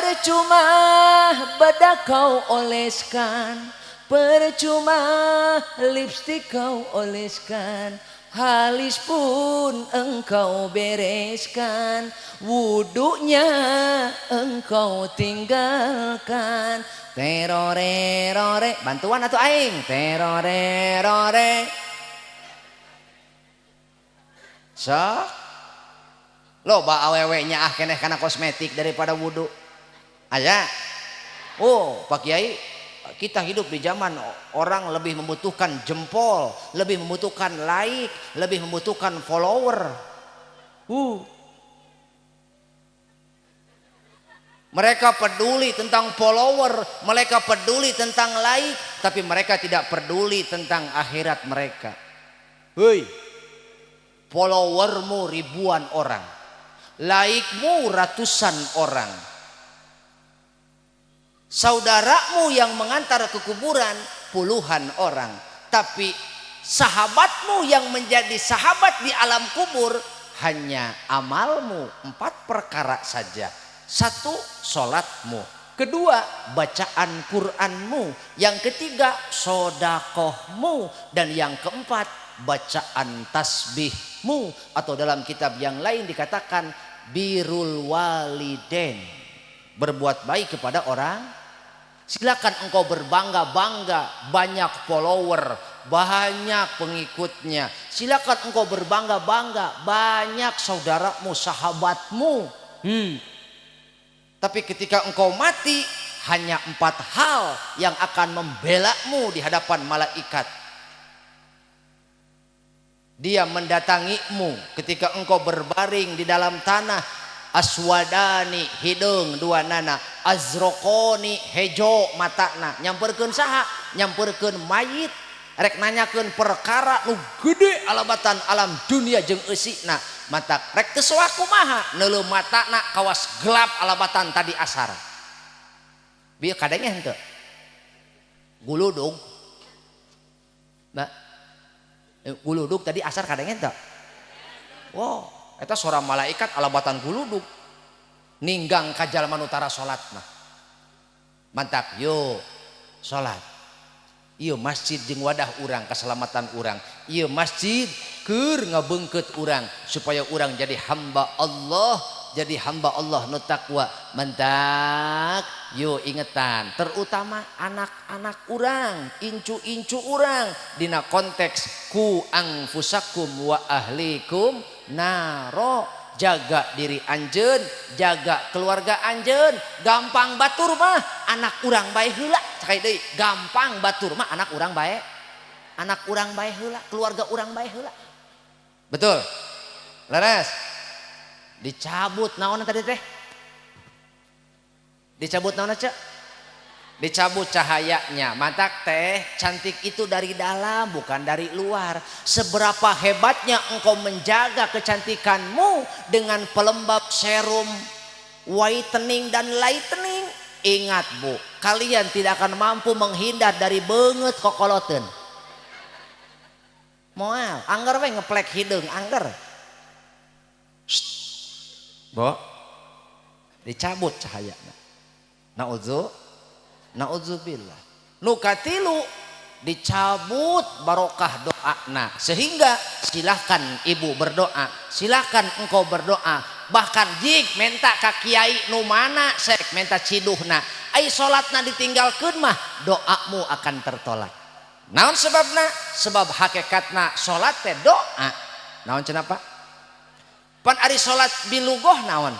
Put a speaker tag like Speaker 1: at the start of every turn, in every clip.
Speaker 1: Percuma bedak kau oleskan, percuma lipstik kau oleskan, halis pun engkau bereskan, wudunya engkau tinggalkan. Terore rore, bantuan atau aing terore rore. Sok loba awewe nyaah keneh kana kosmetik daripada wudu. Aya. Oh, Pak Kiai, kita hidup di zaman orang lebih membutuhkan jempol, lebih membutuhkan like, lebih membutuhkan follower. Mereka peduli tentang follower, mereka peduli tentang like, tapi mereka tidak peduli tentang akhirat mereka. Hei, followermu ribuan orang, like-mu ratusan orang, saudaramu yang mengantar ke kuburan puluhan orang, tapi sahabatmu yang menjadi sahabat di alam kubur hanya amalmu 4 perkara saja. 1, sholatmu. 2, bacaan Quranmu. Yang ketiga, sodakohmu. Dan yang keempat, bacaan tasbihmu. Atau dalam kitab yang lain dikatakan birrul waliden, berbuat baik kepada orang. Silakan engkau berbangga-bangga banyak follower, banyak pengikutnya. Silakan engkau berbangga-bangga banyak saudaramu, sahabatmu. Tapi ketika engkau mati, hanya 4 hal yang akan membelamu di hadapan malaikat. Dia mendatangimu ketika engkau berbaring di dalam tanah. Aswadani hidung dua nana, azrokoni hejo matana, nyamperkeun saha? Nyamperkeun mayit, rek nanyakeun perkara nu gede alabatan alam dunia jeung eusina. Mata rek teu soak kumaha? Neuleuh matana kawas gelap alabatan tadi asar. Bieu kadenge henteu? Guludug. Nah, guludug tadi asar kadenge henteu? Wow, eta suara malaikat alabatan guludug ninggang ka jalma nu tara salat mah. Mantap, yo salat. Ieu masjid jeung wadah urang, keselamatan urang. Ieu masjid keur ngabeungkeut urang supaya urang jadi hamba Allah, jadi hamba Allah nu takwa. Mentak, yo ingetan, terutama anak-anak urang, incu-incu urang dina konteks ku angfusakum wa ahlikum naro. Jaga diri anjeun, jaga keluarga anjeun. Gampang batur mah anak urang bae heula. Sakali deui, gampang batur mah anak urang bae. Anak urang bae heula, keluarga urang bae heula. Betul? Leres? Dicabut naon tadi teh? Dicabut naon cek? Dicabut cahayanya. Matak teh cantik itu dari dalam bukan dari luar. Seberapa hebatnya engkau menjaga kecantikanmu dengan pelembab, serum, whitening dan lightening. Ingat bu, kalian tidak akan mampu menghindar dari beungeut kokoloteun. Moal, angger we ngeplek hideung, angger. Shh. Bo, dicabut cahayana. Nauzubillah. Nu katilu dicabut barokah doana. Sehingga silahkan ibu berdoa, silahkan engkau berdoa, bahkan jik minta ka kiai nu mana sek minta ciduhna, ai salatna ditinggalkeun mah doamu akan tertolak. Naon sebabna? Sebab hakikatna salat teh doa. Naon cenah Pak? Pan ari salat bilugoh naon?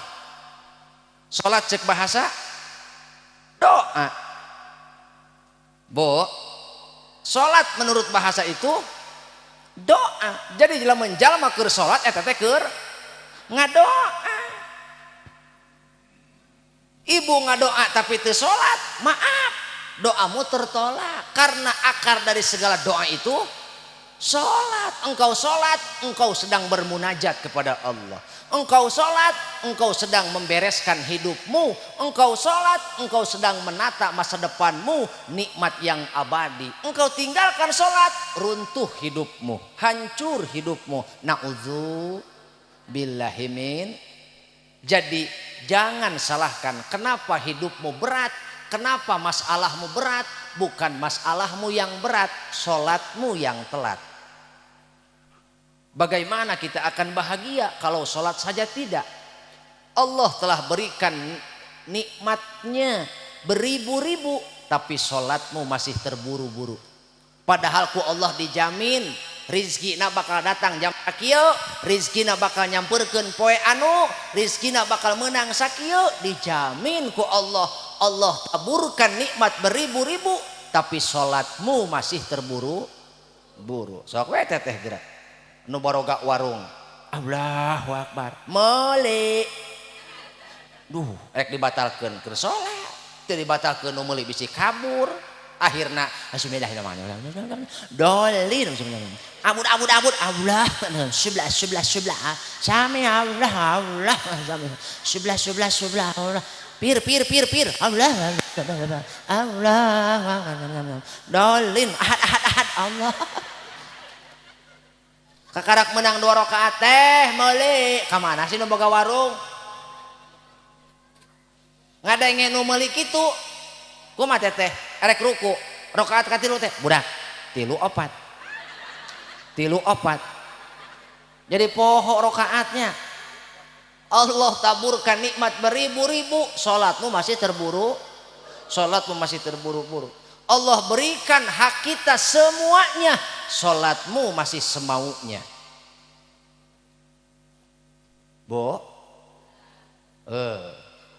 Speaker 1: Salat cek bahasa doa. Bo, salat menurut bahasa itu doa. Jadi lamun jalma keur salat eta teh keur ngadoa. Ibu ngadoa tapi teu salat, maaf, doamu tertolak karena akar dari segala doa itu salat. Engkau salat, engkau sedang bermunajat kepada Allah. Engkau salat, engkau sedang membereskan hidupmu. Engkau salat, engkau sedang menata masa depanmu, nikmat yang abadi. Engkau tinggalkan salat, runtuh hidupmu, hancur hidupmu. Na'udzubillahi min. Jadi jangan salahkan kenapa hidupmu berat, kenapa masalahmu berat. Bukan masalahmu yang berat, sholatmu yang telat. Bagaimana kita akan bahagia kalau sholat saja tidak? Allah telah berikan nikmatnya beribu-ribu, tapi sholatmu masih terburu-buru. Padahal ku Allah dijamin rizkina bakal datang jam sakieu, rizkina bakal nyamperkeun poe anu, rizkina bakal menang sakieu, dijamin ku Allah. Allah taburkan nikmat beribu-ribu, tapi sholatmu masih terburu-buru. Sok we teteh gerak nu baroga warung, Allahu Akbar, meuli. Duh, rek dibatalkeun keur salat, teu dibatalkeun nu meuli bisi kabur. Akhirna bismillahirrahmanirrahim. Dolin abud abud abud Allah sebelah sebelah sebelah sami Allah Allah sami sebelah sebelah sebelah Allah pir pir pir pir Allah Allah dolin ahad ahad ahad Allah. Kakarak menang 2 rakaat teh meuli ka mana sih nu boga warung? Ngadenge nu meuli kitu. Kumaha teteh erek ruku rakaat ka 3 teh budak 3 4 3 4 jadi poho rakaatnya. Allah taburkan nikmat beribu-ribu, salatmu masih terburu, salatmu masih terburu-buru. Allah berikan hak kita semuanya, salatmu masih semaunya. Bo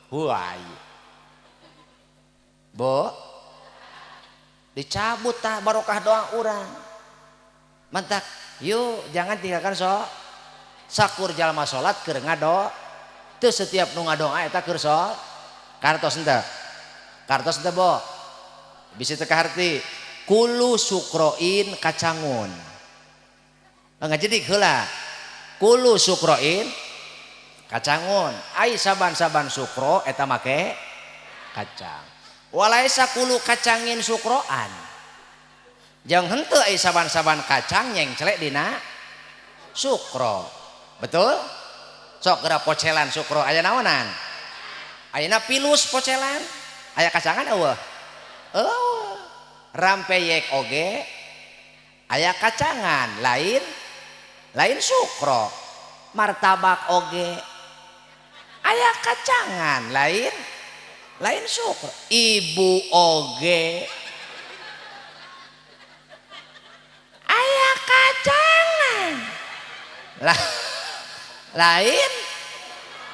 Speaker 1: huai bo dicabut tah barokah doa urang. Mantak yuk jangan tinggalkan so sakur jalma salat keur ngado teu setiap nu ngadoa eta keur salat. Kartos henteu? Kartos henteu bo? Bisi teu kaharti. Kulu sukroin kacangun. Ngajedik heula. Kulu sukroin kacangun. Ai saban-saban sukro eta make kacang. Walaisa kulu kacangin sukroan. Jang henteu ai saban-saban kacang nyengcelek dina sukro. Betul? Sok geura pocelan sukro aya naonan? Ayeuna pilus pocelan, aya kacangan eueuh? Eueuh. Rampeyek oge aya kacangan, lain lain sukro. Martabak oge aya kacangan, lain lain sukro. Ibu oge aya kacangan lah lain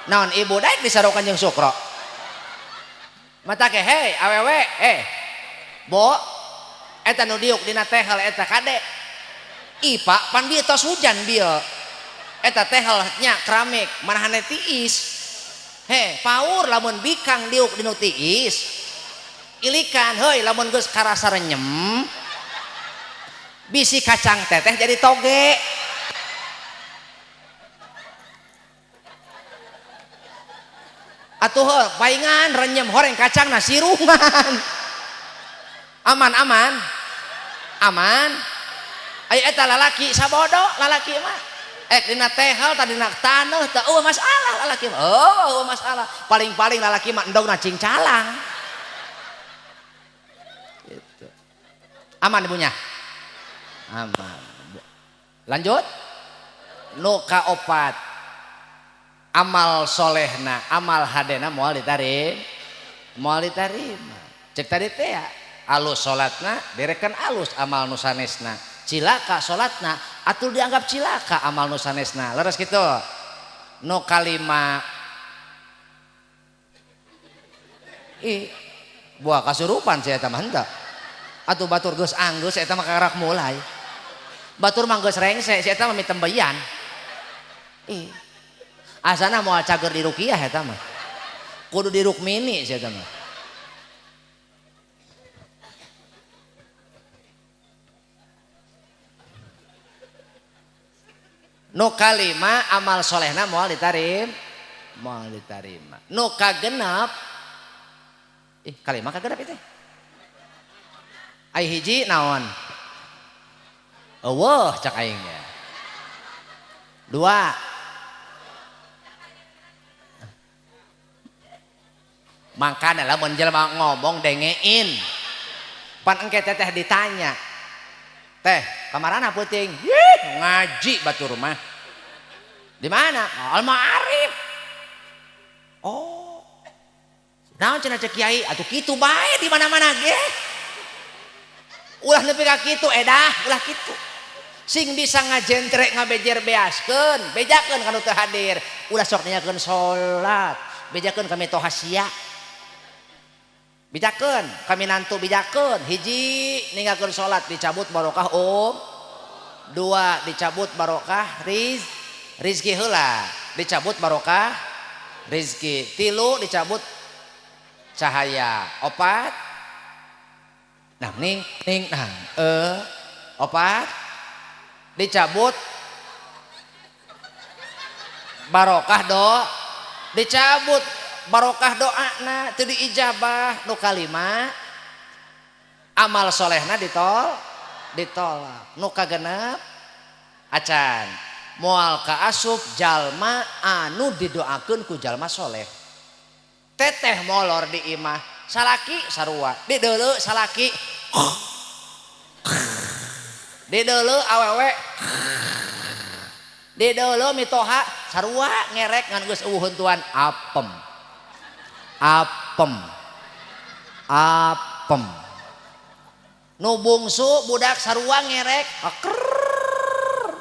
Speaker 1: naon ibu daek disarokan jeung sukro. Mata ke hei awewe bo eta nu diuk dina tehel eta kade. Ih pak pan bieu tos hujan bieu eta tehel nya keramik manahane tiis. He paur lamun bikang diuk dinu tiis ilikan heuy lamun geus karasa renyem bisi kacang teteh jadi toge. Atuh heuh paingan renyem horeng kacangna sirungan. Aman aman aman. Ai eta lalaki sabodo lalaki mah dina tehel tadina taneuh teu eueuh masalah lalaki mah. Oh, eueuh masalah. Paling-paling lalaki mah endogna cingcalang. Gitu. Aman ibunya? Aman. Lanjut. Nu kaopat. Amal solehna, amal hadena moal ditarim. Moal ditarima. Cek tadi teh ya, alus salatna berekeun alus amal nu sanesna. Cilaka salatna atul dianggap cilaka amal nu sanesna. Leres kitu. Nu kalima ih buah kasurupan sia eta mah henteu. Atuh batur geus anggeus eta mah kakarak mulai. Batur mah geus rengse sia eta mah mitembeyan. Ih asana moal cager di ruqyah eta mah. Kudu di rukmini sia eta mah. Nu kalima amal solehna moal ditarim, moal ditarima. Nu kagenep, ih kalima kagenep itu. Ai hiji naon? Eueuh cak aing ya. 2. Makana lamun jelema ngomong dengein. Pan engke teteh ditanya. Teh, kamarana peuting? Ih, ngaji batur mah. Di mana? Al-Ma'arif. Oh. Naon cenah cek kiai? Atuh kitu bae di mana-mana ge. Ulah nepi ka kitu edah, ulah kitu. Sing bisa ngajentrek ngabejer beaskeun, bejakeun ka nu teu hadir. Ulah sok nanyakeun salat, bejakeun ka mitoha sia. Bejakeun ka minantu bejakeun, hiji ninggalkeun salat dicabut barokah dua dicabut barokah rizki heula, dicabut barokah rizki, tilu dicabut cahaya, opat nah ning ning nah opat dicabut barokah do dicabut barokah doana teu diijabah. Nu kalima amal solehna ditolak. Nu kagenep acan moal kaasup jalma anu didoakeun ku jalma soleh. Teteh molor di imah salaki sarua dideuleu salaki dideuleu awewe dideuleu mitoha sarua ngerek ngan geus eueuh huntuan apem apem apem. Nu bungsu budak sarua ngerek akrrrr.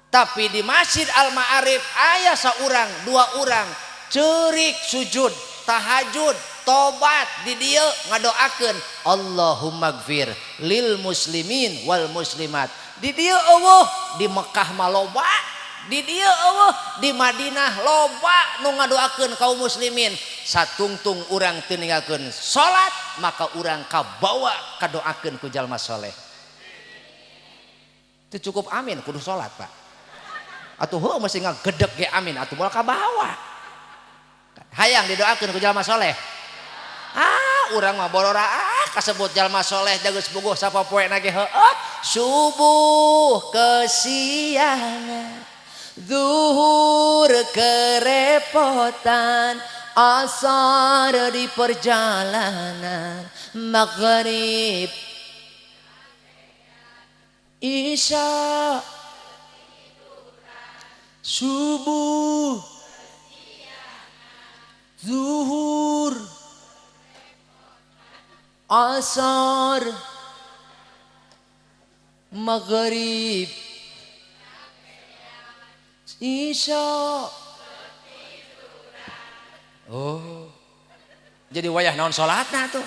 Speaker 1: Tapi di Masjid Al-Ma'arif aya saurang dua urang ceurik sujud tahajud tobat di dieu ngadoakeun Allahumma gfir lil muslimin wal muslimat. Di dieu eueuh, di Mekah mah loba, di dieu eueuh, di Madinah loba nu ngadoakeun kaum muslimin. Satungtung urang teu ninggalkeun salat maka urang kabawa kadoakeun ku jalma soleh. Teu cukup amin kudu salat Pak. Atuh heuh mesti ngagedeg ge amin atuh moal kabawa. Hayang didoakeun ku jalma soleh. Ah urang mah borora ah kasebut jalma soleh geus buguh sapopoena ge heueuh. Subuh kesiangan, zuhur kerepotan, asar di perjalanan, maghrib isya, subuh, zuhur, asar, maghrib, isya. Oh, jadi wayah naon salatna tuh?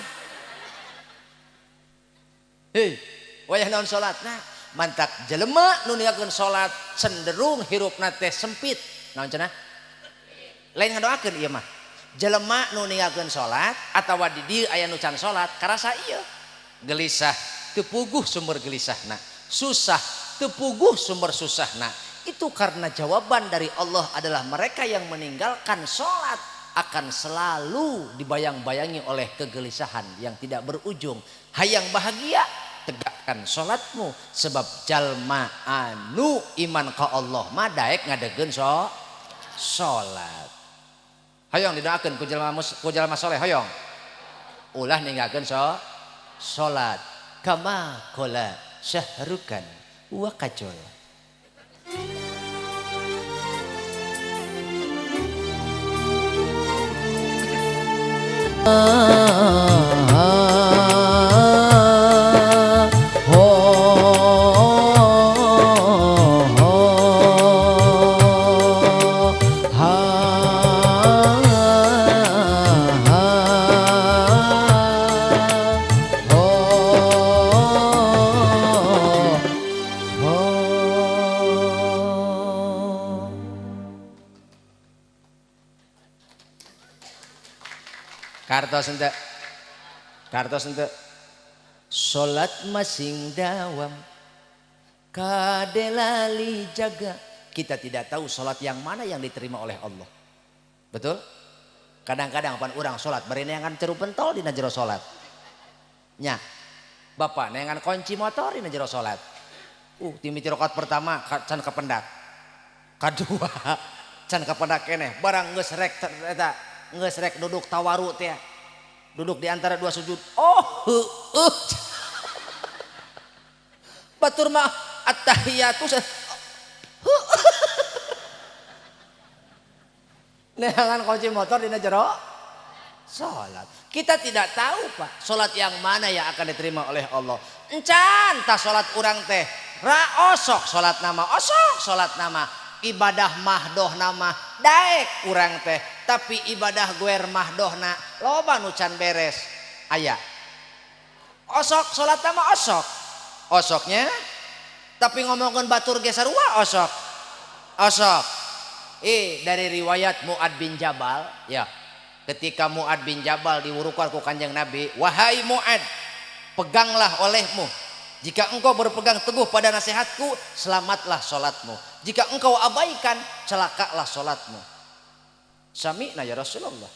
Speaker 1: Hei, wayah naon salatna? Mantak jelema nu ninggalkeun salat cenderung hirupna teh sempit. Naon cenah? Lain ngadoakeun ieu mah. Jelema nu ninggalkeun salat atawa di dieu aya nu can salat karasa ieu gelisah teu puguh sumber gelisahna, susah teu puguh sumber susahna. Itu karena jawaban dari Allah adalah mereka yang meninggalkan salat akan selalu dibayang-bayangi oleh kegelisahan yang tidak berujung. Hayang bahagia, tegakkan salatmu, sebab jalma anu iman ka Allah mah daek ngadegeun salat. Hoyong didoakeun ku jalma soleh hoyong. Ulah ninggalkeun salat. Kama qala syahrukan wa kajol. Kartos ente, kartos ente. Salat masing dawam, kadelali jaga. Kita tidak tahu salat yang mana yang diterima oleh Allah. Betul? Kadang-kadang pan urang salat bari neangan ceru pentol dina jero salat. Nya. Bapak neangan kunci motor dina jero salat. Timiti rakaat pertama can kapendak. Kadua can kapendak keneh, barang geus rek eta Geus rek duduk tawaru teh. Duduk di antara dua sujud. Oh, heueuh. Batur mah attahiyatu. Neangan kunci motor dina jero salat. Kita tidak tahu Pak, salat yang mana yang akan diterima oleh Allah. Encan tah salat urang teh ra osok salat nama, osok salat nama, ibadah mahdoh nama daek urang teh, tapi ibadah guer mahdohna loba nu can beres. Aya. Osok salat nama osok. Osoknya tapi ngomongkeun batur ge sarua osok. Osok. Dari riwayat Mu'ad bin Jabal ya. Ketika Mu'ad bin Jabal diwurukan ku Kanjeng Nabi, wahai Mu'ad, peganglah olehmu. Jika engkau berpegang teguh pada nasihatku, selamatlah solatmu. Jika engkau abaikan, celakalah solatmu. Sami'na ya Rasulullah.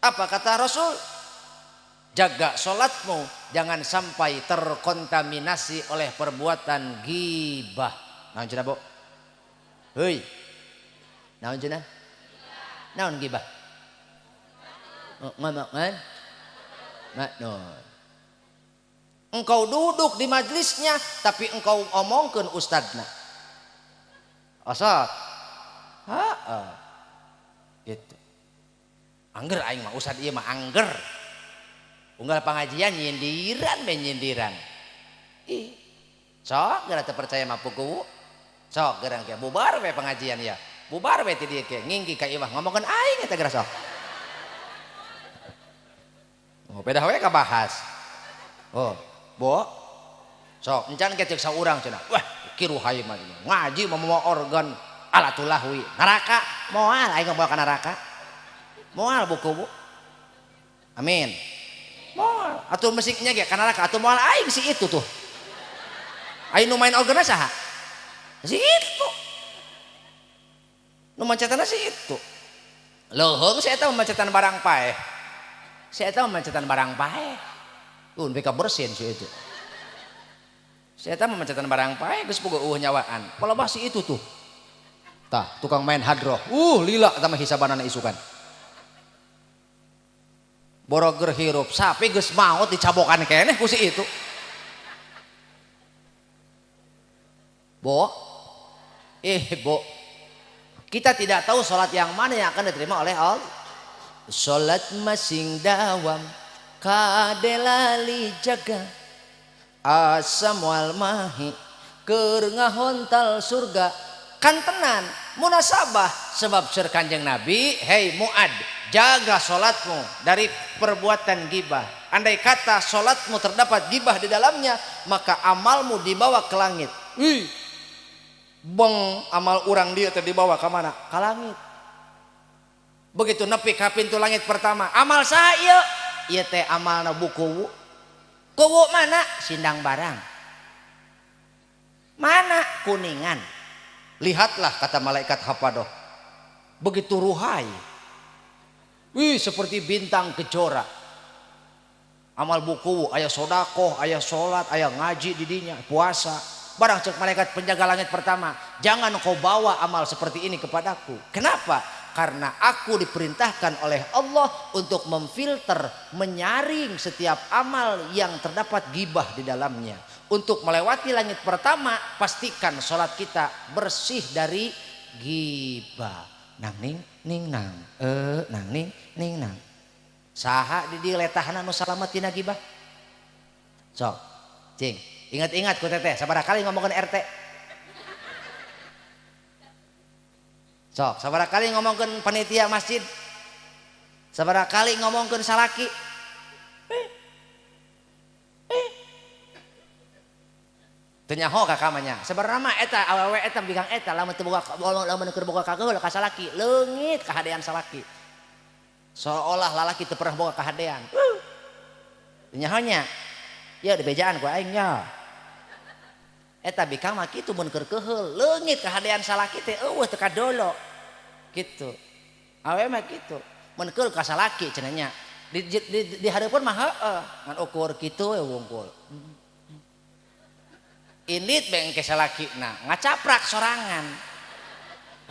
Speaker 1: Apa kata Rasul? Jaga solatmu, jangan sampai terkontaminasi oleh perbuatan ghibah. Naon cenah, Bu? Heuy. Naon cenah? Naon ghibah? Ngomong maknun. Engkau duduk di majlisnya tapi engkau omongkeun ustadna. Osok. Heeh. Gitu. Angger aing mah ustad ieu mah angger. Unggal pengajian nyindiran be nyindiran. Ih. Sok geura teu percaya mah puguh. Sok geura ge bubar we pengajian ya. Bubar we ti dieu ge nginggi ka imah ngomongkeun aing eta geura sok. Oh, beda we kabahas. Oh, bo. Sok encan ge ceuk saurang cenah. Wah, kiruhai mah ngaji mah mawa organ alatulahwi. Neraka moal aing bawa ka neraka. Moal buku bu. Amin. Moal. Atuh mesiknya ge ka neraka atuh moal aing si itu tuh. Aing nu main organna saha? Si itu. Nu mancetanna si itu. Leuheung si eta mancetan barang paeh. Si eta mancetan barang paeh. Tuh mereka bersin si itu. Si eta mancetan barang paeh geus boga eueuh nyawaan. Palebah si itu tuh. Tah, tukang main hadroh. Lila eta mah hisabanana isukan. Boroger hirup sapi geus maot dicabokan keneh ku si itu. Bo. Bo. Kita tidak tahu salat yang mana yang akan diterima oleh Allah. Salat masing dawam kadelali jaga asa moal mahi keur ngahontal surga. Kan tenan munasabah sebab seur Kanjeng Nabi, hei Mu'ad, jaga salatmu dari perbuatan ghibah. Andai kata salatmu terdapat ghibah di dalamnya, maka amalmu dibawa ke langit. Wih, beng amal urang dia teh dibawa ke mana? Ke langit. Begitu nepi ka pintu langit pertama, amal saha ieu? Ieu teh amalna buku. Kuwu mana? Sindang barang. Mana? Kuningan. Lihatlah kata malaikat hafadoh. Begitu ruhai. Wih, seperti bintang kejora. Amal buku, aya sodakoh, aya sholat, aya ngaji didinya, puasa. Barang cek malaikat penjaga langit pertama, jangan kau bawa amal seperti ini kepadaku. Kenapa? Karena aku diperintahkan oleh Allah untuk memfilter, menyaring setiap amal yang terdapat ghibah di dalamnya. Untuk melewati langit pertama, pastikan sholat kita bersih dari ghibah. Nang ning ning nang, nang ning ning nang. Saha di dieu letahna nu salamet tina ghibah? Sok, cing, ingat-ingat ku teteh, sabaraha kali ngomongkeun RT. Sok, sabaraha kali ngomongkeun panitia masjid. Sabaraha kali ngomongkeun salaki. Teu nyaho ka kamanya. Sabarana mah eta awewe eta bikang eta lamun teu boga lamun keur boga kageul ka salaki, leungit kahadean salaki. Seolah lalaki teu pernah boga kahadean. Teu nyaho nya. Ya dibejaan ku aing nya. Eta bikang mah kitu mun keur keuheul, leungit kahadean salaki teh eueuh teu kadolo. Gitu. Awewe mah kitu. Mun keul ka salaki cenah nya. Di hareupeun mah heueuh, ngan ukur kitu we wungkul. Indit bengke salakina ngacaprak sorangan.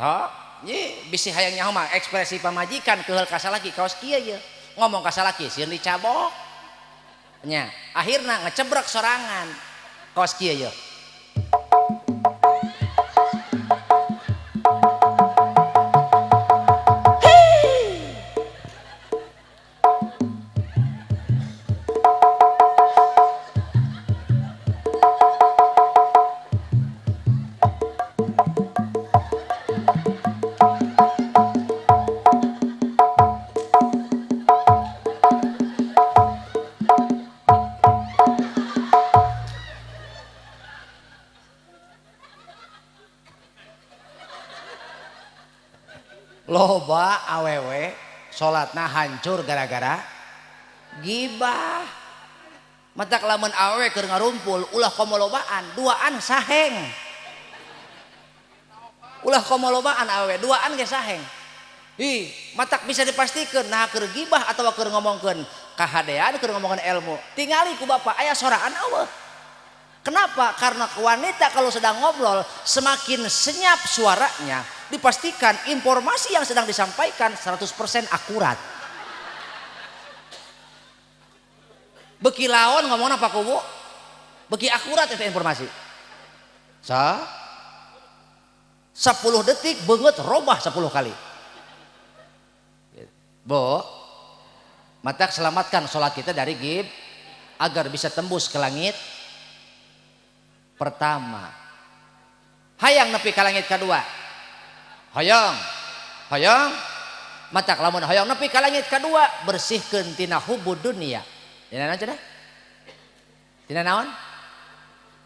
Speaker 1: Hah? Ye bisi hayang nyaho mah ekspresi pamajikan keheul ka salaki kaos kieu ye. Ngomong ka salaki sieun dicabok. Nya, akhirna ngecebrek sorangan. Kaos kieu ye. Loba awewe salatna hancur gara-gara gibah. Matak lamun awewe keur ngarumpul ulah komolobaan, duaan saheng. Ulah komolobaan awewe, duaan ge saheng. Ih, matak bisa dipastikeun nah keur gibah atawa keur ngomongkeun kahadean, keur ngomongkeun ilmu. Tingali ku bapak aya soraan eueuh. Kenapa? Karena wanita kalau sedang ngobrol semakin senyap suaranya, dipastikan informasi yang sedang disampaikan 100% akurat. Beki lawan ngomong apa kubu? Beki akurat itu informasi. Sa 10 detik beungeut robah 10 kali. Bo, matak selamatkan sholat kita dari gib agar bisa tembus ke langit pertama. Hayang nepi ka langit kedua. Hoyong, hoyong, matak lamun hoyong nepi ka langit kedua, bersihkeun tina hubud dunia. Tina naon cenah? Tina naon?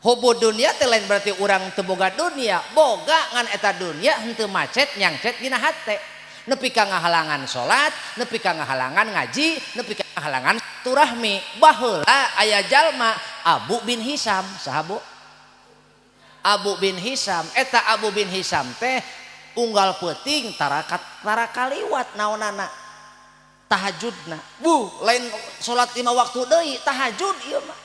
Speaker 1: Hubud dunia teh lain berarti urang teu boga dunia, boga ngan eta dunia henteu macet nyangcet dina hate. Nepi ka ngahalangan salat, nepi ka ngahalangan ngaji, nepi ka ngahalangan silaturahmi. Baheula aya jalma Abu bin Hisam, saha Bu? Abu bin Hisam, eta Abu bin Hisam teh unggal peuting tarakat tarakaliwat naonana tahajudna. Bu, lain salat 5 waktu deui, tahajud ieu mah.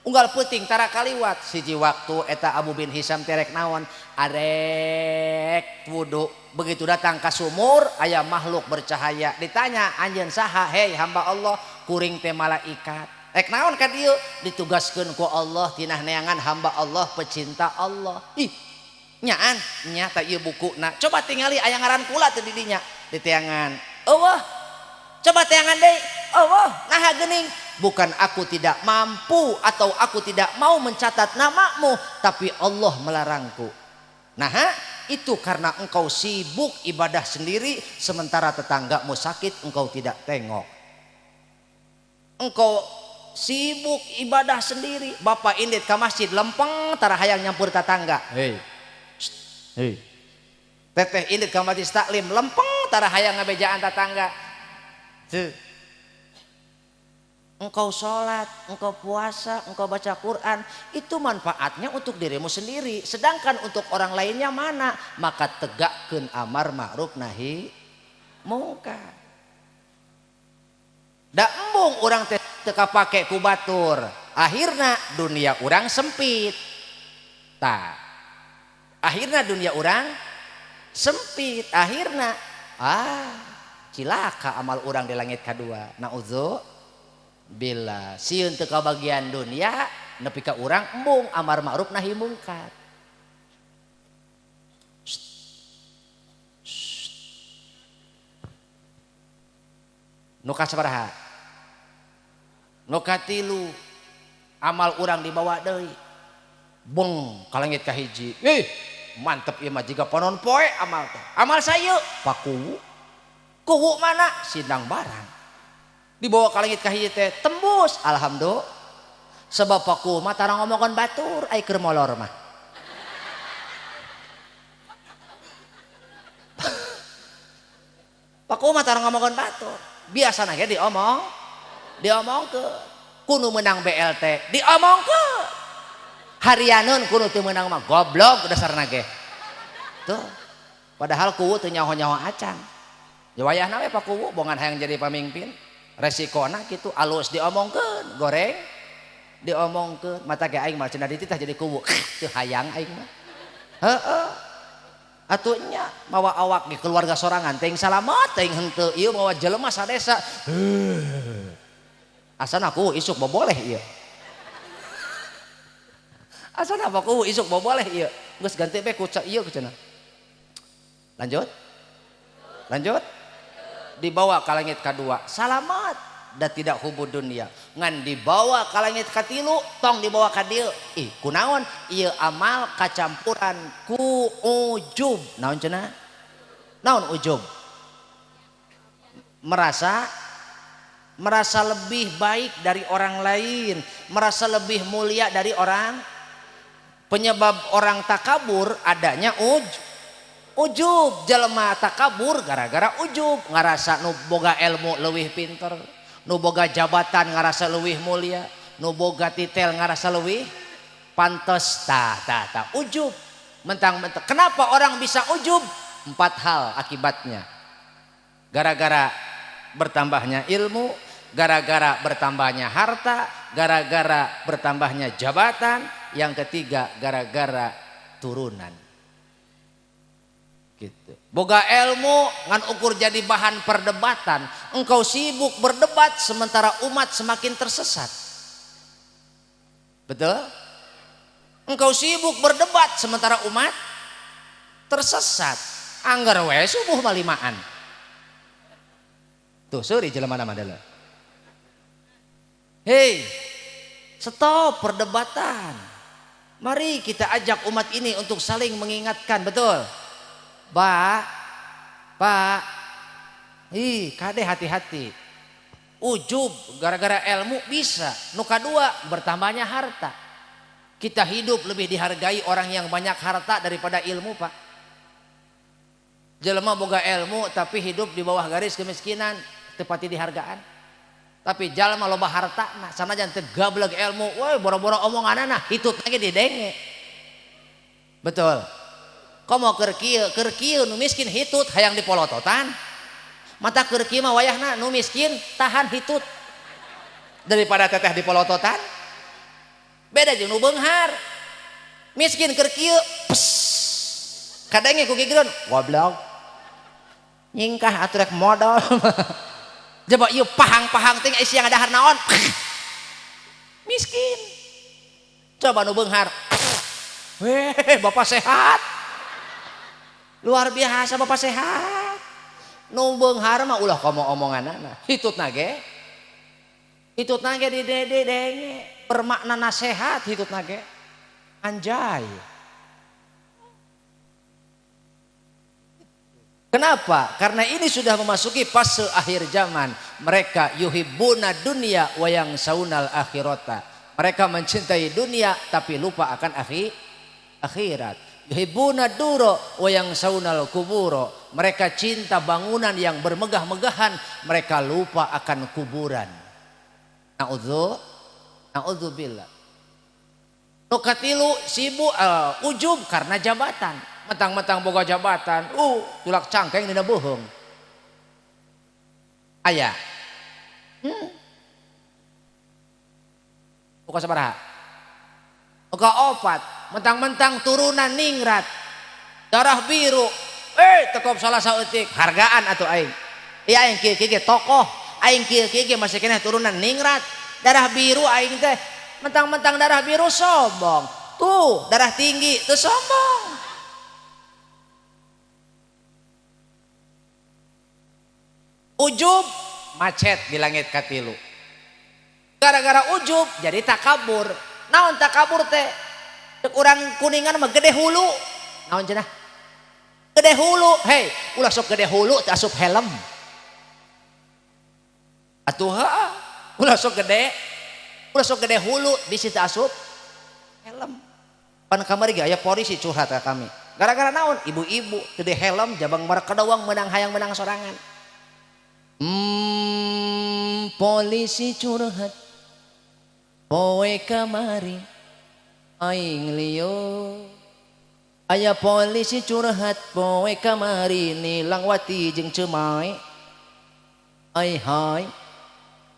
Speaker 1: Unggal peuting tarakaliwat siji waktu eta Abu bin Hisam teh rek naon? Arek wudu. Begitu datang ka sumur aya makhluk bercahaya. Ditanya, "Anjeun saha?" "Hei hamba Allah, kuring teh malaikat." Rek naon ka dieu? Ditugaskeun ku Allah tina neangan hamba Allah pecinta Allah. Ih, nyaan nyata ieu bukuna. Coba tingali aya ngaran kula teu di dinya di teangan. Eueuh. Coba teangan deui. Eueuh, naha geuning? Bukan aku tidak mampu atau aku tidak mau mencatat namamu, tapi Allah melarangku. Nah, itu karena engkau sibuk ibadah sendiri sementara tetanggamu sakit engkau tidak tengok. Engkau sibuk ibadah sendiri, bapak indit ke masjid lempeng tara hayang nyampur tetangga. Hei. Hei. Teteh indit ke masjid taklim lempeng tara hayang ngabejaan tetangga. Tuh. Engkau sholat, engkau puasa, engkau baca Quran, itu manfaatnya untuk dirimu sendiri. Sedangkan untuk orang lainnya mana? Maka tegakkeun amar ma'ruf nahi mungkar. Da embung urang teh teu kapake ku batur. Akhirna dunia urang sempit. Tah. Akhirna dunia urang sempit. Akhirna cilaka amal urang di langit kadua. Naudzu bila sieun teu kabagian dunia nepi ka urang embung amar ma'ruf nahi mungkar. Nu kasabaraha? Nu katilu amal urang dibawa deui. Beng ka langit kahiji. Ih, mantep ieu mah jiga panon poe amal teh. Amal saeu pakuwu. Kuwu mana? Sindang barang. Dibawa ka langit kahiji teh tembus, alhamdulillah. Sebab pakuwu mah tara ngomongkeun batur ai keur molor mah. Pakuwu mah tara ngomongkeun batur. Biasana ge diomong, diomongkeun. Kudu menang BLT, diomongkeun. Harianeun kudu teu meunang mah goblok dasarna ge. Tuh. Padahal kuwu teu nyaho-nyaho acan. Ya wayahna we pakuwu bongan hayang jadi pamimpin. Resikona kitu alus diomongkeun, goreng diomongkeun. Mata ge aing mah cenah dititah jadi kuwu. Teu hayang aing mah. Heeh. Atuh nya mawa awak di keluarga sorangan teuing salamat teuing henteu ieu mawa jelema sadesa. Asana ku isuk boboleh ieu. Asana apa ku isuk boboleh ieu. Geus ganti be ku ieu cenah. Lanjut? Lanjut? Dibawa ka langit kadua, salamat da tidak hubud dunia. Ngan dibawa ka langit katilu, tong dibawa ka dieu. Ih, kunaon? Ieu amal kacampuran ku ujub. Naon cenah? Naon ujub? Merasa lebih baik dari orang lain, merasa lebih mulia dari orang. Penyebab orang takabur adanya ujub. Jelema takabur gara-gara ujub, ngarasa nu boga ilmu leuwih pinter, nu boga jabatan ngarasa leuwih mulia, nu boga titel ngarasa leuwih pantes. Ta ta ta ujub. Mentang-mentang. Kenapa orang bisa ujub? 4 hal akibatnya. Gara-gara bertambahnya ilmu, gara-gara bertambahnya harta, gara-gara bertambahnya jabatan, yang ketiga gara-gara turunan. Gitu. Boga ilmu ngan ukur jadi bahan perdebatan. Engkau sibuk berdebat sementara umat semakin tersesat. Betul? Engkau sibuk berdebat sementara umat tersesat. Anggar we subuh malimaan. Tuh seuri jelema mah adalah. Hei, stop perdebatan. Mari kita ajak umat ini untuk saling mengingatkan, betul? Pak, Pak, ih, kade hati-hati. Ujub gara-gara ilmu bisa. Nu kadua bertambahnya harta. Kita hidup lebih dihargai orang yang banyak harta daripada ilmu, Pak. Jelema boga ilmu tapi hidup di bawah garis kemiskinan, tepati dihargaan. Tapi jalma loba harta nah sanajan teu gableg ilmu, woi boro-boro omonganana hitut lagi didenge. Betul. Komo keur kieu nu miskin hitut hayang dipolototan. Mata keur kieu mah wayahna nu miskin tahan hitut. Daripada teteh dipolototan. Beda jeung nu beunghar. Miskin keur kieu pes. Kadenge ku gigireun, goblok. Nyingkah atuh rek modal. Coba ieu pahang-pahang ting isi yang dahar naon. Miskin. Coba nu beunghar. Weh, bapak sehat. Luar biasa bapak sehat. Nu beunghar mah ulah komo omonganana. Hitutna ge. Hitutna ge didenge. Bermakna nasehat hitutna ge. Anjay. Kenapa? Karena ini sudah memasuki fase akhir zaman. Mereka yuhibbuna dunya wa yansaunal akhirata. Mereka mencintai dunia tapi lupa akan akhirat. Yuhibbuna duro wa yansaunal kuburo. Mereka cinta bangunan yang bermegah-megahan, mereka lupa akan kuburan. Na'udzubillah. Nu katilu sibuk ujub karena jabatan. Mentang-mentang boga jabatan, tulak cangkeng dina bohong. Aya. Buka sabaraha? Buka opat, mentang-mentang turunan ningrat. Darah biru. Tekop salah saeutik, hargaan atuh aing. Ieu aing kieu-kieu ge tokoh, aing kieu-kieu ge masih keneh turunan ningrat. Darah biru aing teh, mentang-mentang darah biru sombong. Tuh, darah tinggi teu sombong. Ujub macet di langit katilu. Gara-gara ujub jadi takabur. Naon takabur teh? Cek urang Kuningan mah gede hulu. Naon cenah? Gede hulu. Hei, ulah sok gede hulu teh asup helm. Atuh heuh, ulah sok gede. Ulah sok gede hulu bisi teh asup helm. Pan kamari ge aya polisi curhat ka kami. Gara-gara naon? Ibu-ibu gede helm jabang markedawang menang hayang menang sorangan. Polisi curhat poe kamari aing lieu. Aya polisi curhat poe kamari nilang wati jeung cemai. Ai hai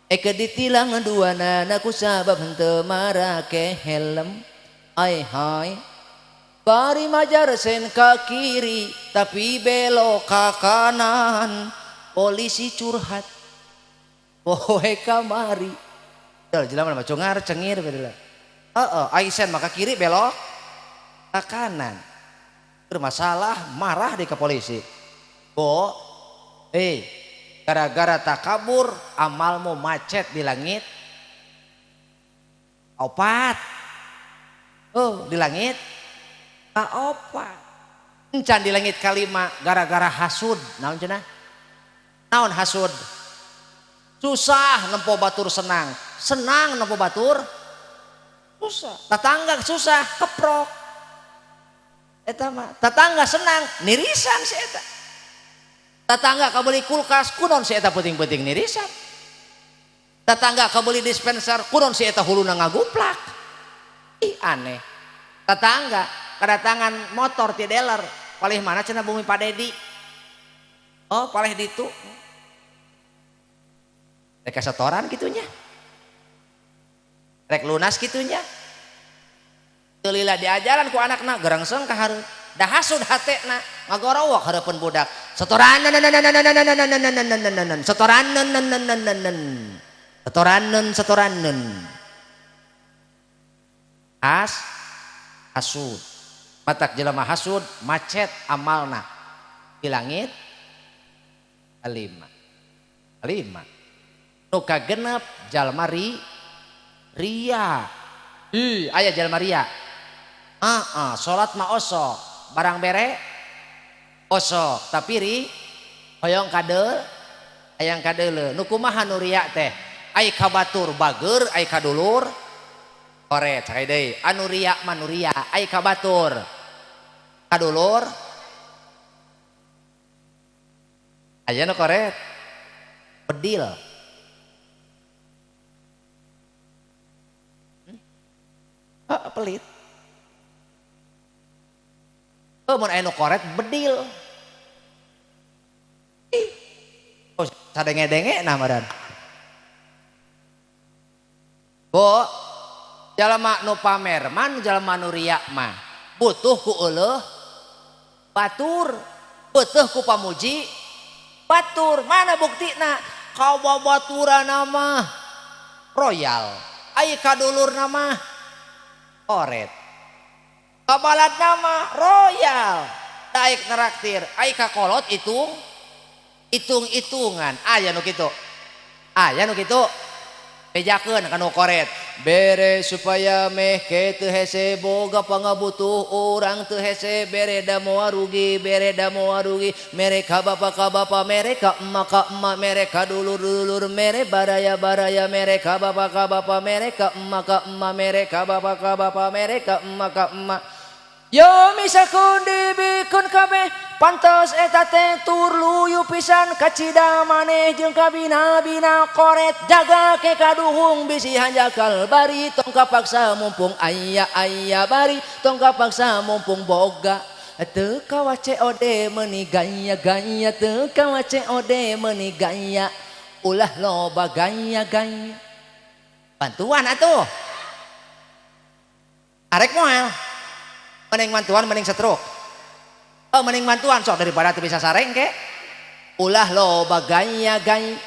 Speaker 1: eke ditilang duanana ku sabab henteu marake helm. Ai hai Bari majar sen ke kiri tapi belok ke kanan. Polisi curhat. Poe kamari. Jelema mah cungar cengir beda. Heeh, ai sen maka kiri belok ke kanan. Bermasalah marah di ke polisi. Bo, gara-gara takabur amalmu macet di langit. Opat. Oh, di langit kaopat. Encan di langit kalima gara-gara hasud. Naon cenah? Naon hasud? Susah nempo batur senang. Senang nempo batur susah. Tetangga susah keprok. Eta mah tetangga senang nirisan si eta. Tetangga kabeli kulkas kunaon si eta peuting-peuting nirisan. Tetangga kabeli dispenser kunaon si eta huluna ngaguplak. Ih aneh. Tetangga kedatangan motor ti dealer palih mana cenah bumi Pak Dedi. Oh palih ditu. Rek setoran kitunya. Rek lunas kitunya. Teu lila diajaran ku anakna gerengseng ka hareup. Da hasud hatena ngagorowok hareupeun budak. Setoran setoran setoran setoran. Has hasud. Matak jelema hasud macet amalna di langit lima. Lima. Nu kagenep jalma ria. Ih, aya jalma ria. Heeh, salat mah osok, barang bere osok, tapi ri hoyong kadeul, hayang kadeuleu. Nu kumaha nu ria teh? Ai ka batur bager, ai ka dulur koret sakali deui. Anu ria mah nu ria, ai ka batur kadulur aya nu koret bedil. Oh, pelit. Oh, mun aya nu koret bedil. Ih. Oh, sadenge-denge nah madan. Bo, jalma nu pamer man jalma nu riya mah butuh ku euleuh batur, butuh ku pamuji batur. Mana buktina? Kababaturan mah royal, ai kadulurna mah koret. Kabalad nama royal, daek neraktir, ai kakolot hitung hitung-hitungan. Aya nu kitu. Aya nu kitu. Bejakeun kanu koret. Bere supaya meh ke teu hese boga pangabutuh urang teu hese bere da moal rugi bere da moal rugi mere ka bapa ka bapa mere ka emak ka emak mere ka dulur-dulur mere baraya baraya mere ka bapa ka bapa mere ka emak ka emak mere ka bapa ka bapa mere ka emak ka emak. Yo misakun dibikun kabeh pantes eta teh tur luyu pisan kacida maneh jeung kabina-bina koret jaga ke kaduhung bisi hanjakal bari tong kapaksa mumpung aya aya bari tong kapaksa mumpung boga teu kawa COD meuni gaya gaya teu kawa COD meuni gaya ulah loba gaya gaya. Bantuan atuh arek moal mending bantuan mending setruk. Oh mending bantuan sok daripada teu bisa sareng ke. Ulah loba gaya gaya.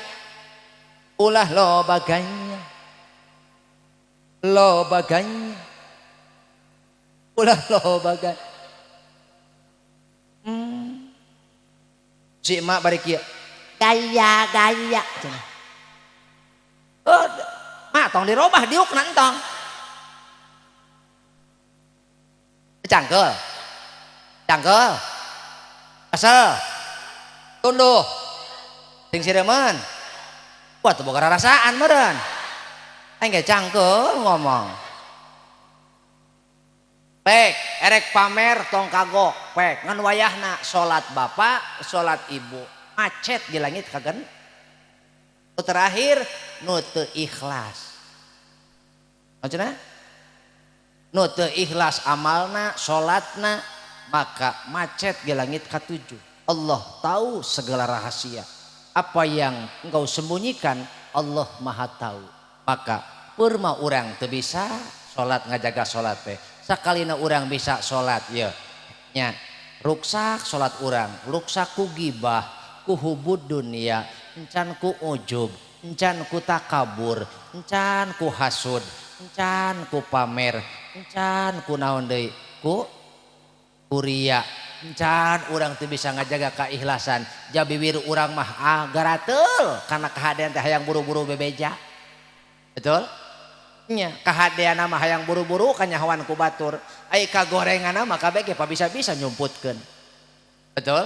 Speaker 1: Ulah loba gaya. Loba gaya. Ulah loba gaya. Si emak bari kieu. Gaya gaya cenah. Oh, mak tong dirobah diukna entong. Cangkel, cangkel, kesel, tunduh, sing siremen, wah tuh boga rarasaan meureun, aing ge cangkel ngomong. Pek, erek pamer tong kagok, pek ngan wayahna salat bapak, salat ibu, macet di langit kagen. Nu terakhir nu teu ikhlas. Maksudna? Nu teu ikhlas amalna, salatna, maka macet di langit katujuh. Allah tahu segala rahasia. Apa yang engkau sembunyikan, Allah Maha tahu. Maka purma urang teu bisa salat ngajaga salat teh. Sakalina urang bisa salat ya nya, ruksak salat urang, ruksak ku gibah, ku hubud dunia, encan ku ujub, encan ku takabur, encan ku hasud, encan ku pamer, encan ku naon deui, ku kuria, encan urang teu bisa ngajaga keikhlasan. Jabiwir urang mah garateul kana kahadean teh, hayang buru-buru bebeja. Betul nya? Kahadean mah hayang buru-buru kanyahoan ku batur, ai kagorengan mah kabeh ge bisa-bisa nyumputkeun. Betul?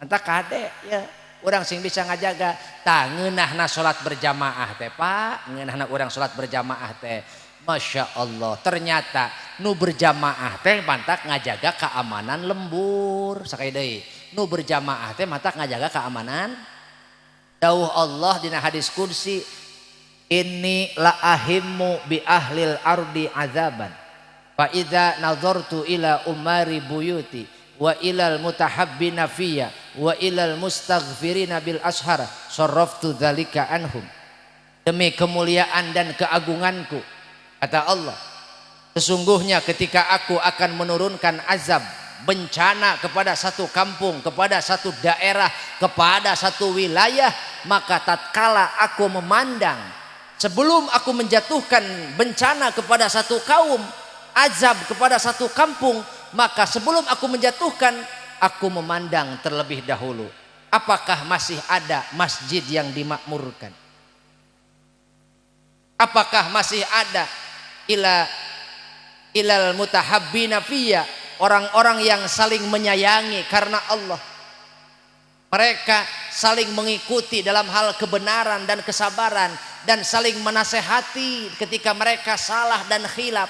Speaker 1: Entah kade ya, urang sing bisa ngajaga. Tah, ngeunahna salat berjamaah teh, Pak, ngeunahna urang salat berjamaah teh, Masya Allah, ternyata nu berjamaah teh mantak ngajaga keamanan lembur. Sakali deui, nu berjamaah teh mantak ngajaga keamanan. Dawuh Allah dina hadis qudsi, "Inni la ahimmu bi ahlil ardi azaban fa idza nazartu ila umari buyuti wa ilal mutahabbina fiyya wa ilal mustaghfirina bil ashar sarraftu dzalika anhum." Demi kemuliaan dan keagunganku, kata Allah, sesungguhnya ketika aku akan menurunkan azab bencana kepada satu kampung, kepada satu daerah, kepada satu wilayah, maka tatkala aku memandang sebelum aku menjatuhkan bencana kepada satu kaum, azab kepada satu kampung, maka sebelum aku menjatuhkan, aku memandang terlebih dahulu apakah masih ada masjid yang dimakmurkan, apakah masih ada ila ilal mutahabbina fiyya, orang-orang yang saling menyayangi karena Allah, mereka saling mengikuti dalam hal kebenaran dan kesabaran, dan saling menasehati ketika mereka salah dan khilaf,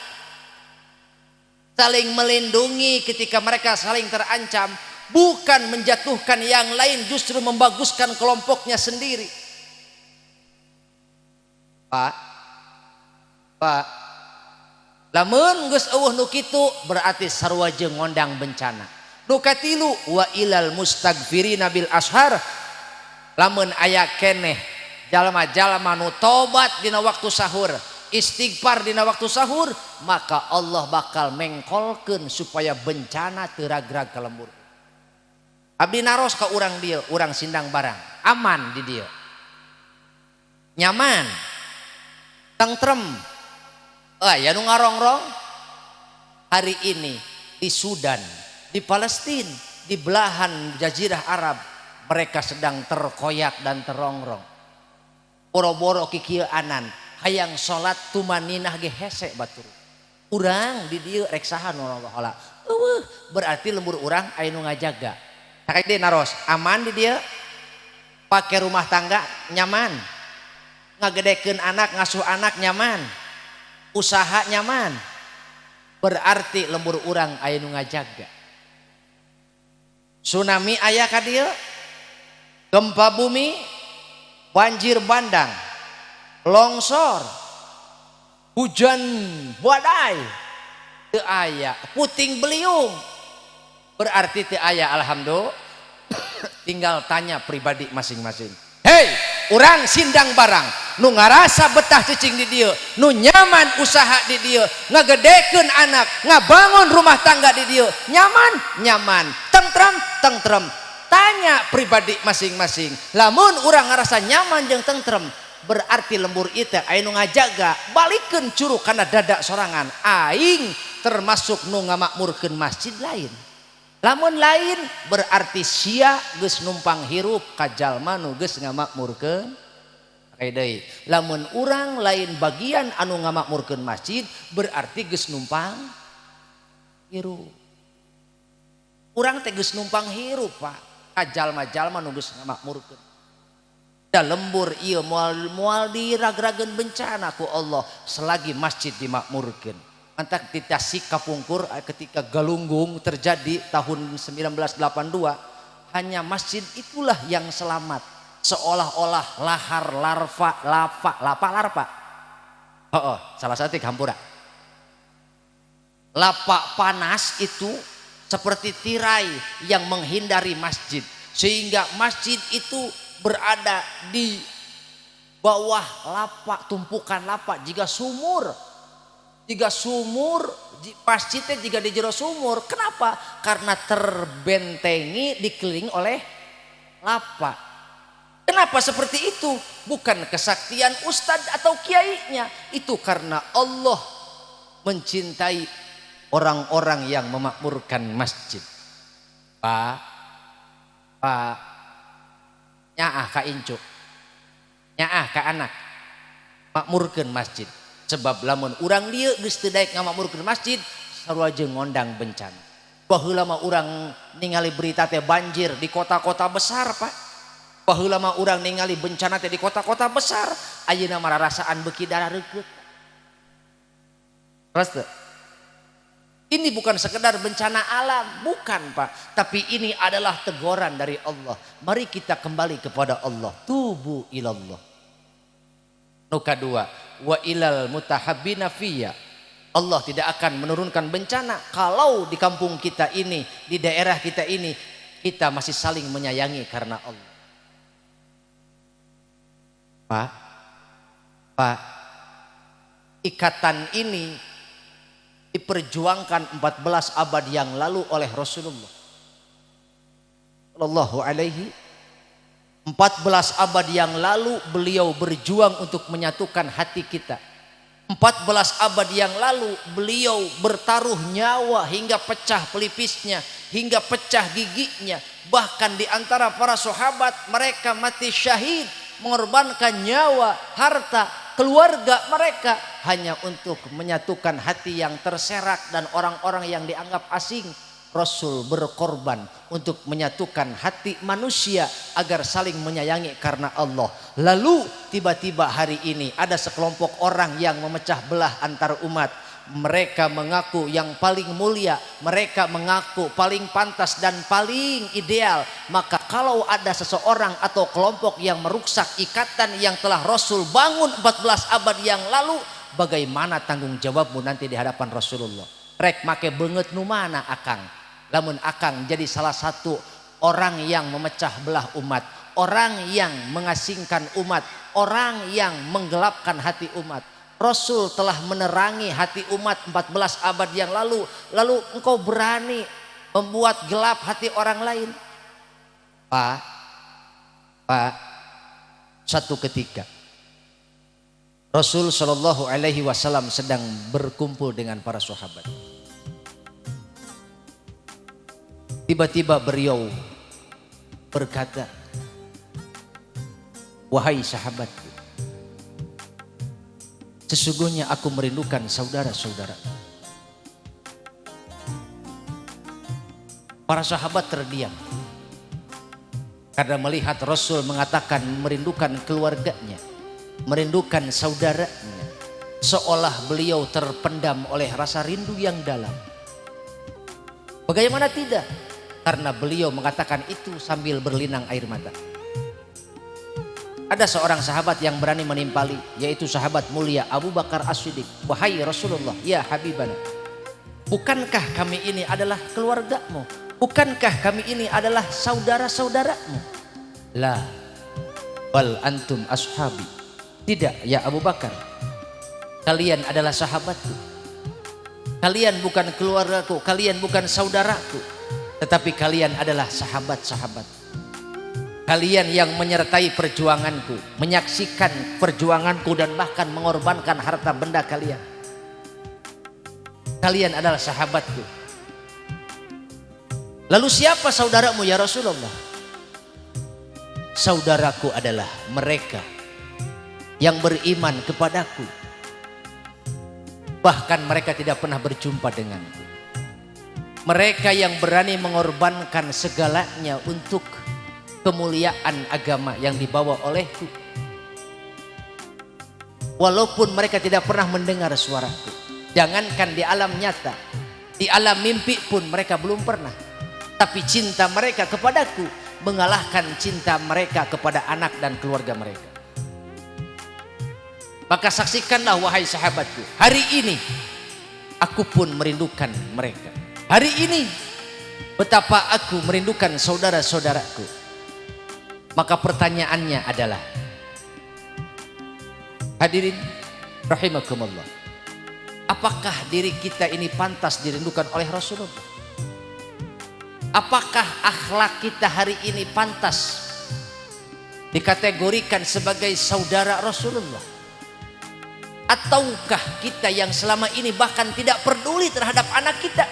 Speaker 1: saling melindungi ketika mereka saling terancam, bukan menjatuhkan yang lain, justru membaguskan kelompoknya sendiri. Pak, Pak, lamun geus euweuh nu kitu berarti sarua jeung ngondang bencana. Nu katilu, wa ilal mustaghfirina bil ashar, lamun aya keneh jalma-jalma nu tobat dina waktu sahur, istighfar dina waktu sahur, maka Allah bakal mengkolkeun supaya bencana teu ragrag ka lembur. Abdi naros ka urang dieu, urang Sindang Barang, aman di dieu, nyaman, tentrem, aya nu ngarongrong hari ini di Sudan, di Palestina, di belahan Jazirah Arab, mereka sedang terkoyak dan terongrong. Boro-boro kikieuanan, hayang salat tumaninah ge hese batur. Urang di dieu rek saha nu heula? Euweuh, berarti lembur urang aya nu ngajaga. Sakali deui naros, aman di dieu? Pake rumah tangga nyaman, ngagedekeun anak, ngasuh anak nyaman, usaha nyaman, berarti lembur urang aya nu ngajaga. Tsunami aya ka dieu, gempa bumi, banjir bandang, longsor, hujan badai, teu aya, puting beliung, berarti teu aya. Alhamdulillah. Tinggal tanya pribadi masing-masing. Hei, urang Sindang Barang nu ngarasa betah cicing di dieu, nu nyaman usaha di dieu, ngagedekeun anak, ngabangun rumah tangga di dieu, nyaman, nyaman, tentrem, tentrem, tanya pribadi masing-masing. Lamun urang ngerasa nyaman jeung tentrem, berarti lembur itu aya nu ngajaga. Balikeun curug kana dada sorangan, aing termasuk nu ngamakmurkeun masjid lain? Lamun lain, berarti sia geus numpang hirup ka jalma nu geus ngamakmurkeun. Deui, lamun urang lain bagian anu ngamakmurkeun masjid, berarti geus numpang hirup. Urang teh geus numpang hirup, Pak, ka jalma-jalma nu geus ngamakmurkeun. Da lembur ieu moal moal diragrageun bencana ku Allah selagi masjid dimakmurkeun. Mantak di Tasik kapungkur, ketika Galunggung terjadi tahun 1982, hanya masjid itulah yang selamat. Seolah-olah lahar larva, lava, lapa, larva, oh, salah satu hampura, lava panas itu seperti tirai yang menghindari masjid, sehingga masjid itu berada di bawah lava, tumpukan lava jiga sumur. Jiga sumur, masjid teh jiga di jero sumur. Kenapa? Karena terbentengi dikelilingi oleh lapa. Kenapa seperti itu? Bukan kesaktian ustadz atau kiainya. Itu karena Allah mencintai orang-orang yang memakmurkan masjid. Pak, Pak, nyaah ka incu, nyaah ka anak, makmurkeun masjid. Sebab lamun urang dieu geus teu daek ngamakmurkeun masjid, sarua jeung ngondang bencana. Baheula mah urang ningali berita teh banjir di kota-kota besar, Pak. Baheula mah urang ningali bencana teh di kota-kota besar, ayeuna mah rarasaan beuki darareukeut. Terus teu? Ini bukan sekedar bencana alam, bukan Pak. Tapi ini adalah teguran dari Allah. Mari kita kembali kepada Allah. Tubu ilallah. Nu kadua, wa ilal mutahabbina fiyya. Allah tidak akan menurunkan bencana kalau di kampung kita ini, di daerah kita ini, kita masih saling menyayangi karena Allah. Pak, Pak, ikatan ini diperjuangkan 14 abad yang lalu oleh Rasulullah Shallallahu alaihi. 14 abad yang lalu beliau berjuang untuk menyatukan hati kita. 14 abad yang lalu beliau bertaruh nyawa hingga pecah pelipisnya, hingga pecah giginya. Bahkan di antara para sahabat mereka mati syahid, mengorbankan nyawa, harta, keluarga mereka hanya untuk menyatukan hati yang terserak dan orang-orang yang dianggap asing. Rasul berkorban untuk menyatukan hati manusia agar saling menyayangi karena Allah. Lalu tiba-tiba hari ini ada sekelompok orang yang memecah belah antar umat. Mereka mengaku yang paling mulia, mereka mengaku paling pantas dan paling ideal. Maka kalau ada seseorang atau kelompok yang merusak ikatan yang telah Rasul bangun 14 abad yang lalu, bagaimana tanggung jawabmu nanti di hadapan Rasulullah? Rek make beungeut nu mana akang? Lamun akang jadi salah satu orang yang memecah belah umat, orang yang mengasingkan umat, orang yang menggelapkan hati umat. Rasul telah menerangi hati umat 14 abad yang lalu, lalu engkau berani membuat gelap hati orang lain. Pak, Pak, satu ketika Rasul Shallallahu Alaihi Wasallam sedang berkumpul dengan para sahabat. Tiba-tiba beliau berkata, wahai sahabatku, sesungguhnya aku merindukan saudara-saudara. Para sahabat terdiam karena melihat Rasul mengatakan merindukan keluarganya, merindukan saudaranya, seolah beliau terpendam oleh rasa rindu yang dalam. Bagaimana tidak? Karena beliau mengatakan itu sambil berlinang air mata. Ada seorang sahabat yang berani menimpali, yaitu sahabat mulia Abu Bakar As-Siddiq. Wahai Rasulullah, ya Habibana, bukankah kami ini adalah keluargamu? Bukankah kami ini adalah saudara-saudaramu? La, bal antum ashabi. Tidak, ya Abu Bakar, kalian adalah sahabatku. Kalian bukan keluargaku, kalian bukan saudaraku, tetapi kalian adalah sahabat-sahabat. Kalian yang menyertai perjuanganku, menyaksikan perjuanganku dan bahkan mengorbankan harta benda kalian. Kalian adalah sahabatku. Lalu siapa saudaramu ya Rasulullah? Saudaraku adalah mereka yang beriman kepadaku. Bahkan mereka tidak pernah berjumpa denganku. Mereka yang berani mengorbankan segalanya untuk kemuliaan agama yang dibawa olehku. Walaupun mereka tidak pernah mendengar suaraku. Jangankan di alam nyata, di alam mimpi pun mereka belum pernah. Tapi cinta mereka kepadaku mengalahkan cinta mereka kepada anak dan keluarga mereka. Maka saksikanlah wahai sahabatku, hari ini aku pun merindukan mereka. Hari ini betapa aku merindukan saudara-saudaraku. Maka pertanyaannya adalah, hadirin rahimakumullah, Apakah diri kita ini pantas dirindukan oleh Rasulullah? Apakah akhlak kita hari ini pantas dikategorikan sebagai saudara Rasulullah? Ataukah kita yang selama ini bahkan tidak peduli terhadap anak kita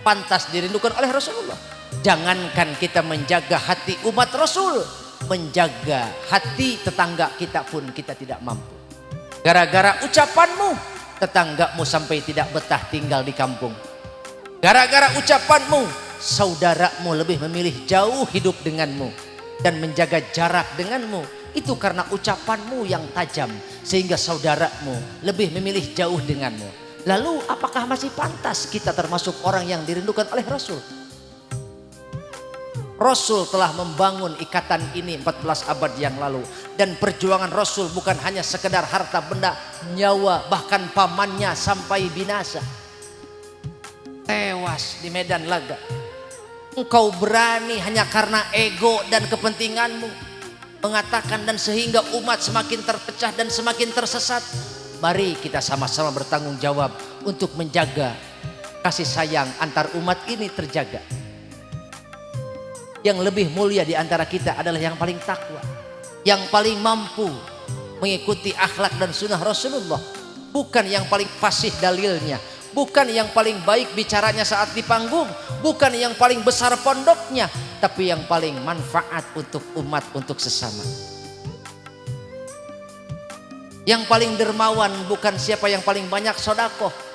Speaker 1: pantas dirindukan oleh Rasulullah? Jangankan kita menjaga hati umat Rasul, menjaga hati tetangga kita pun kita tidak mampu. Gara-gara ucapanmu, tetanggamu sampai tidak betah tinggal di kampung. Gara-gara ucapanmu, saudaramu lebih memilih jauh hidup denganmu dan menjaga jarak denganmu. Itu karena ucapanmu yang tajam, sehingga saudaramu lebih memilih jauh denganmu. Lalu apakah masih pantas kita termasuk orang yang dirindukan oleh Rasul? Rasul telah membangun ikatan ini 14 abad yang lalu. Dan perjuangan Rasul bukan hanya sekedar harta benda, nyawa, bahkan pamannya sampai binasa. Tewas di medan laga. Engkau berani hanya karena ego dan kepentinganmu mengatakan, dan sehingga umat semakin terpecah dan semakin tersesat. Mari kita sama-sama bertanggung jawab untuk menjaga kasih sayang antar umat ini terjaga. Yang lebih mulia di antara kita adalah yang paling takwa, yang paling mampu mengikuti akhlak dan sunnah Rasulullah. Bukan yang paling fasih dalilnya, bukan yang paling baik bicaranya saat di panggung, bukan yang paling besar pondoknya, tapi yang paling manfaat untuk umat, untuk sesama. Yang paling dermawan bukan siapa yang paling banyak sodakoh.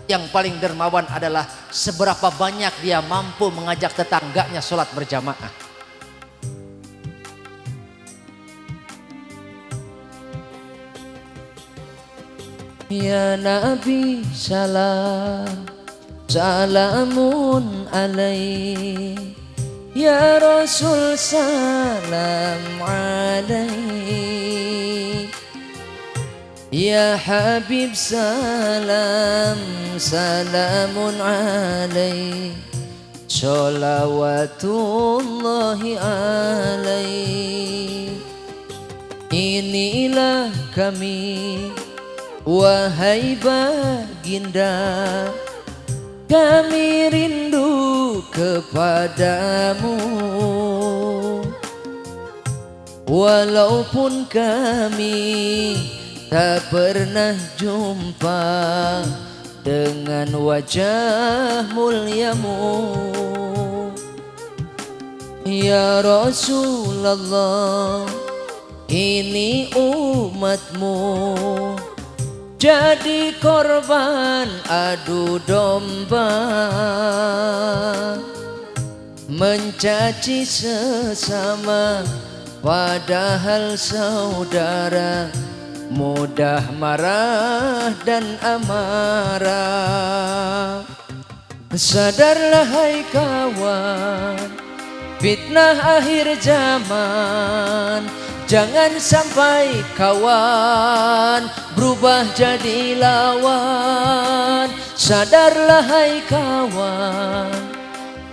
Speaker 1: Yang paling dermawan adalah seberapa banyak dia mampu mengajak tetangganya sholat berjamaah.
Speaker 2: Ya Nabi salam, salamun alaih. Ya Rasul salam alaih. Ya Habib salam, salamun alaih. Sholawatullahi alaih. Inilah kami, wahai baginda, kami rindu kepadamu. Walaupun kami tak pernah jumpa dengan wajah muliamu. Ya Rasulullah, ini umatmu jadi korban adu domba, mencaci sesama padahal saudara, mudah marah dan amarah. Sadarlah hai kawan, fitnah akhir zaman. Jangan sampai kawan berubah jadi lawan. Sadarlah hai kawan,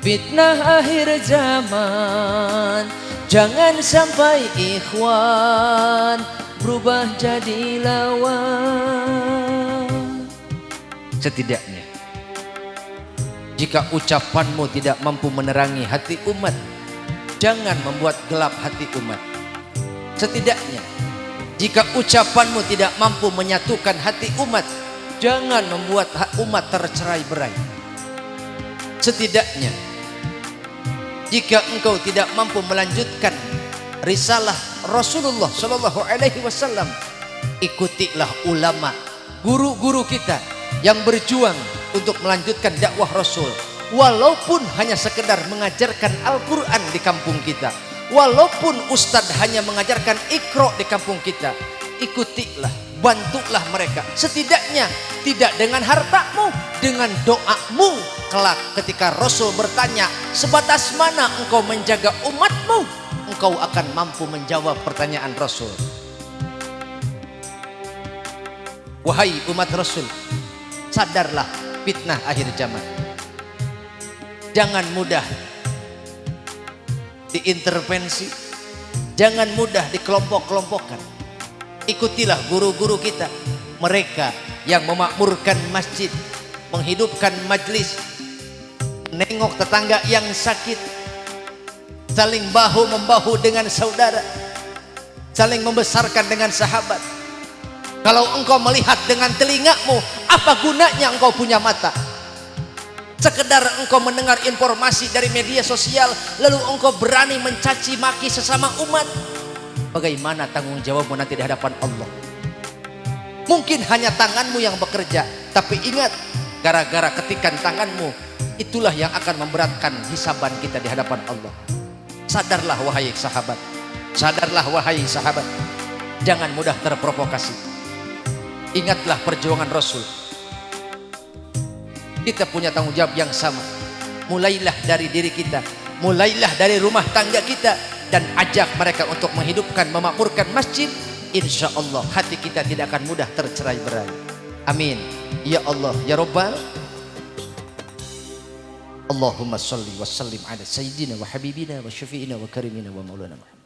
Speaker 2: fitnah akhir zaman. Jangan sampai ikhwan berubah jadi lawan.
Speaker 1: Setidaknya jika ucapanmu tidak mampu menerangi hati umat, jangan membuat gelap hati umat. Setidaknya jika ucapanmu tidak mampu menyatukan hati umat, jangan membuat umat tercerai-berai. Setidaknya jika engkau tidak mampu melanjutkan risalah Rasulullah Shallallahu Alaihi Wasallam, ikutilah ulama, guru-guru kita yang berjuang untuk melanjutkan dakwah Rasul, walaupun hanya sekedar mengajarkan Al-Quran di kampung kita, walaupun ustadz hanya mengajarkan Iqra di kampung kita, ikutilah, bantulah mereka. Setidaknya tidak dengan hartamu, dengan doamu. Kelak ketika Rasul bertanya, sebatas mana engkau menjaga umatmu, engkau akan mampu menjawab pertanyaan Rasul. Wahai umat Rasul, sadarlah fitnah akhir zaman. Jangan mudah diintervensi, jangan mudah dikelompok-kelompokkan. Ikutilah guru-guru kita Mereka yang memakmurkan masjid, menghidupkan majlis, nengok tetangga yang sakit, saling bahu membahu dengan saudara, saling membesarkan dengan sahabat. Kalau engkau melihat dengan telingamu, apa gunanya engkau punya mata? Sekedar engkau mendengar informasi dari media sosial, lalu engkau berani mencaci maki sesama umat. Bagaimana tanggung jawabmu nanti di hadapan Allah? Mungkin hanya tanganmu yang bekerja, tapi ingat, gara-gara ketikan tanganmu, itulah yang akan memberatkan hisaban kita di hadapan Allah. Sadarlah wahai sahabat, sadarlah wahai sahabat, jangan mudah terprovokasi. Ingatlah perjuangan Rasul. Kita punya tanggung jawab yang sama. Mulailah dari diri kita, mulailah dari rumah tangga kita, dan ajak mereka untuk menghidupkan, memakmurkan masjid. Insya Allah hati kita tidak akan mudah tercerai berai. Amin. Ya Allah, ya Rabbal. Allahumma salli wa sallim ala sayyidina wa habibina wa syafi'ina wa karimina wa maulana Muhammad.